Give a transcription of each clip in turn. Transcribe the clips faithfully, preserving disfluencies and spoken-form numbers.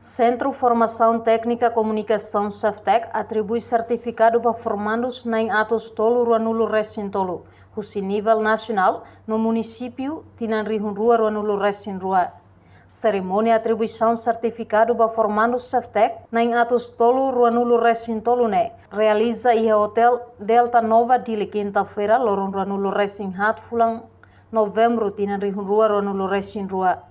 Sentru Formasaun Téknika Komunikasaun SEFTEK atribui sertifikadu ba formandus na'in atus tolu ruanulu resin tolu, husi nivel nasionál no munisípiu, tinan rihun rua ruanulu resin rua. Serimónia atribuisaun sertifikadu ba formandus SEFTEK na'in atus tolu ruanulu resin tolu ne'e realiza iha Hotel Delta Nova, Dili, kinta-feira, loron ruanulu resin haat fulan Novembru, tinan rihun rua ruanulu resin rua.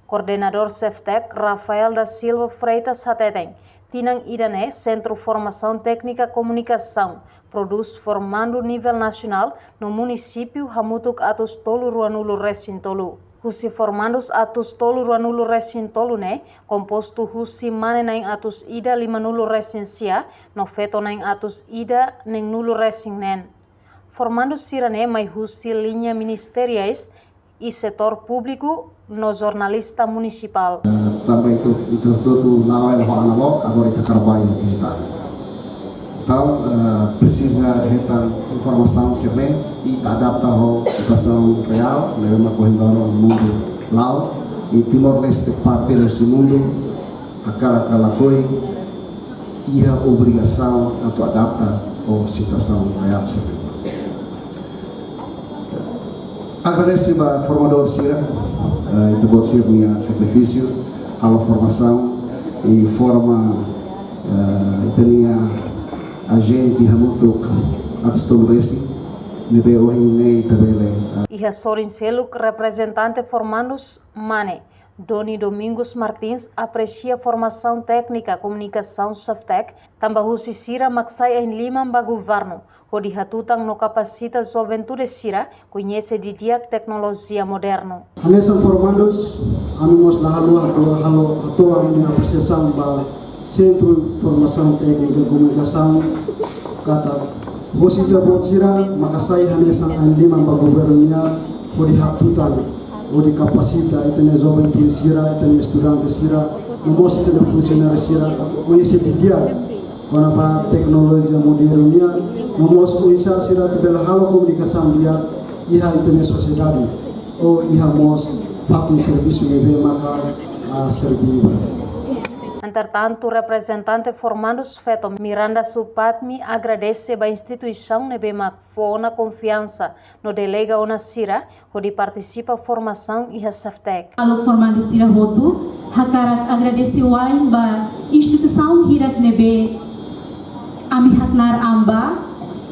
Koordenadór SEFTEK, Rafael da Silva Freitas, hateten, tinan ida-ne'e Sentru Formasaun Téknika Komunikasaun prodús formandu nivel nasionál no munisípiu hamutuk atus tolu ruanulu resin tolu. Husi formandus atus tolu ruanulu resin tolu ne'e kompostu husi mane na'in atus ida limanulu resin sia no feto na'in atus ida neenulu resin neen. Formandus sira-ne'e mai husi liña ministeriais, i setór públiku no jornalista munisipál. Tanba ita, ita hotu-hotu la'o hela ho analóg, agora ita trabalha dijitál. Entaun, eh, presiza hetan informasaun sira-ne'e i ita adapta ho situasaun reál, ne'ebé mak ohin loron mundu la'o, i Timor-Leste parte husi mundu, hakarak ka lakohi, iha obrigasaun atu adapta ho situasaun reál sira-ne'e. Agradese ba formadór sira, eh, ita-boot sira-nia sakrifísiu, halo formasaun i forma, eh, ita-nia ajente hamutuk atus tolu resin, ne'ebé ohin ne'e ita bele, eh, Iha sorin seluk, reprezentante formandus mane, Doni Domingos Martins, apresia Formasaun Téknika Komunikasaun SEFTEK, tanba husi sira mak sai ain-liman ba governu, hodi hatutan no kapasita juventude sira koñese didi'ak teknolojia modernu. Hanesan formandus, ami mós la haluha hato'o, halo, hato'o ami-nia apresiasaun ba Sentru Formasaun Téknika Komunikasaun, katak hosi ita-boot sira maka sai hanesan ain-liman ba governu nian, hodi hatutan, hodi kapasita ita-nia juventude sira, ita-nia estudante sira, no mós ita-nia funsionáriu sira, koñese didi'ak kona-ba teknolojia modernu nian, no mós oinsá sira atu bele halo komunikasaun di'ak iha ita-nia sosiedade, ou iha mós fatin servisu ne'ebé maka, ah, serve ba. Entretantu, reprezentante formandus feto Miranda Supatmi agradese ba instituisaun ne'ebé mak fó ona konfiansa no delega ona sira hodi partisipa formasaun iha SEFTEK. Halo formandus sira hotu, hakarak agradese wa'in ba instituisaun hirak ne'ebé ami haknaar an ba,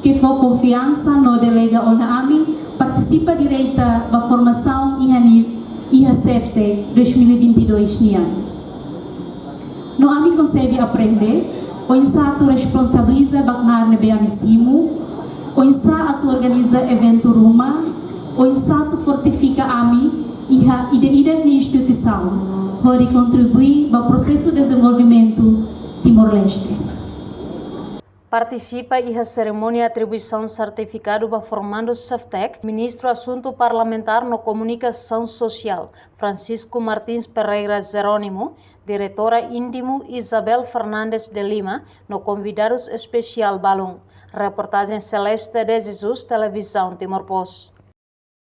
ke fó konfiansa no delega ona ami partisipa direta ba formasaun iha ni, iha SEFTEK dois mil e vinte e dois nian. No ami konsege aprende oinsá atu responsabiliza ba knaar ne'ebé ami simu, oinsá atu organiza eventu ruma, oinsá atu fortifika ami iha ida-idak nia instituisaun, hodi kontribui ba prosesu dezenvolvimentu Timor-Leste. Partisipa iha serimónia atribuisaun sertifikadu ba formandus SEFTEK, Ministru Asuntu Parlamentár no Komunikasaun Sosiál, Francisco Martins Pereira Jerónimo, Diretora INDIMU, Isabel Fernandes de Lima, no konvidadus espesiál balun. Reportajen Celeste de Jesus, Televizaun Timor Post.